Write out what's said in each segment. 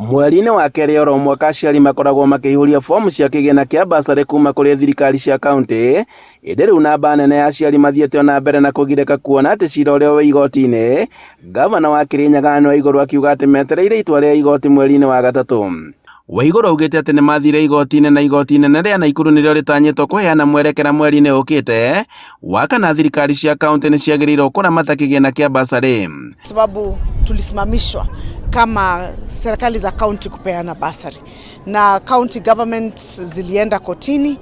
Mweri-inĩ wa kerĩ oro mwaka aciari makoragwo makĩihũria fomu cia kĩgĩna kĩa bursary kuma kũrĩ thirikari cia kauntĩ, ĩndĩ rĩu namba nene ya aciari mathiĩte ona mbere na kũgirĩka kuona atĩ cira ũrĩa wĩ igoti-inĩ, ngavana wa Kĩrĩnyaga Anne Waigũrũ akiuga atĩ metereire itua rĩa igoti mweri-inĩ wa gatatũ. Waigũrũ augĩte atĩ nĩ mathire igoti-inĩ na igoti inene rĩa Naikuru nĩrĩo rĩtanyĩtwo kũheana mwerekera mweri-inĩ ũkĩte wa kana thirikari cia kaunti nĩ ciagĩrĩirwo kũramata kĩgĩna kĩa bursary. Sababu tulisimamishwa kama serikali za kaunti kupeana basari na county governments zilienda kotini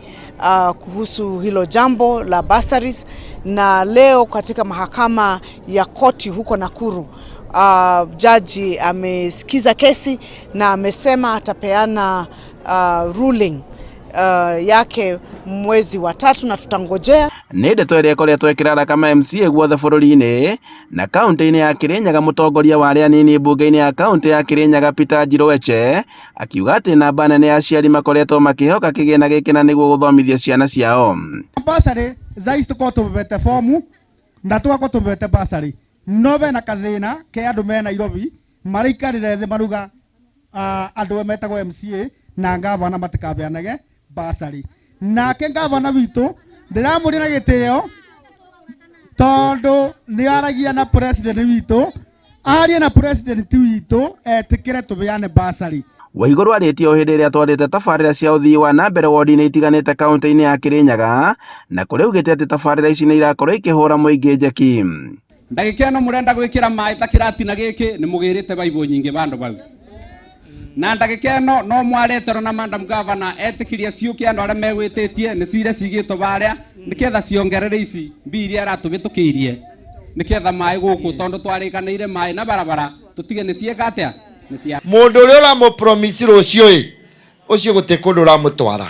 kuhusu hilo jambo la bursaries, na leo katika mahakama ya koti huko Nakuru jaji amesikiza kesi na amesema atapeana ruling yake mwezi wa tatu na tutangojea. Nĩ ndeto ĩrĩa ĩkoretwo ĩkĩrara kama MCA guothe bũrũri-inĩ na kaunti-inĩ ya Kirinyaga. Mũtongoria wa arĩa anini mbunge-inĩ ya kaunti ya Kirinyaga Peter Njiru Weche akiuga atĩ namba nene ya aciari makoretwo makĩhoka kĩgĩna gĩkĩ na nĩguo gũthomithia ciana ciao. Bursary thaa ici tũkorwo tũbete fomu na tũgakorwo tũbete bursary, no bena kathĩna ke andũ me Nairobi maraikarire thĩ maruga andũ metagwo MCA na ngavana matikabeanage bursary. Nake ngavana witũ ndĩramũria na gĩtĩo tondũ nĩ aragia na president witũ, arie na president witũ etĩkĩre tũbeane bursary. Waigũrũ arĩtie o hĩndĩ ĩrĩa atwarĩte tabarĩra cia ũthii wa na mbere wodi-inĩ itiganĩte kaunti-inĩ ya Kirinyaga, na kũrĩa augĩte atĩ tabarĩra ici nĩ irakorwo ikĩhũra mũingĩ njeki. Ndagĩka ĩno mũrenda gwĩkĩra maĩ ta kĩratina gĩkĩ nĩ mũgĩrĩte baibũ nyingĩ bandũ bau, na ndagĩka ĩno no mwareterwo na madam governor etĩkĩria ciũke. Andũ arĩa megwĩtĩtie nĩ cire cigĩtwo barĩa nĩketha ciongerere ici mbia iria aratũbĩtũkĩirie nĩketha maĩ gũkũ, tondũ twarĩkanĩire maĩ na barabara tũtige nĩ cieka atĩa nĩ cia Mũndũ ũrĩa ũramũpromise rũciũ ĩ ũcio gũtirĩ kũndũ ũramũtwara.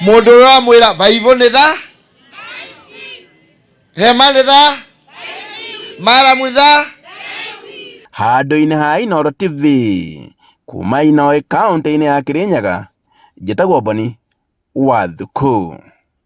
Mũndũ ũrĩa ũramwĩra baibũ nĩ tha hema nĩ tha maramu nĩ tha. Handũ-inĩ ha Inooro TV kuma Inoe kaunti-inĩ ya Kirinyaga, njĩtagwo Boni wa Thuku.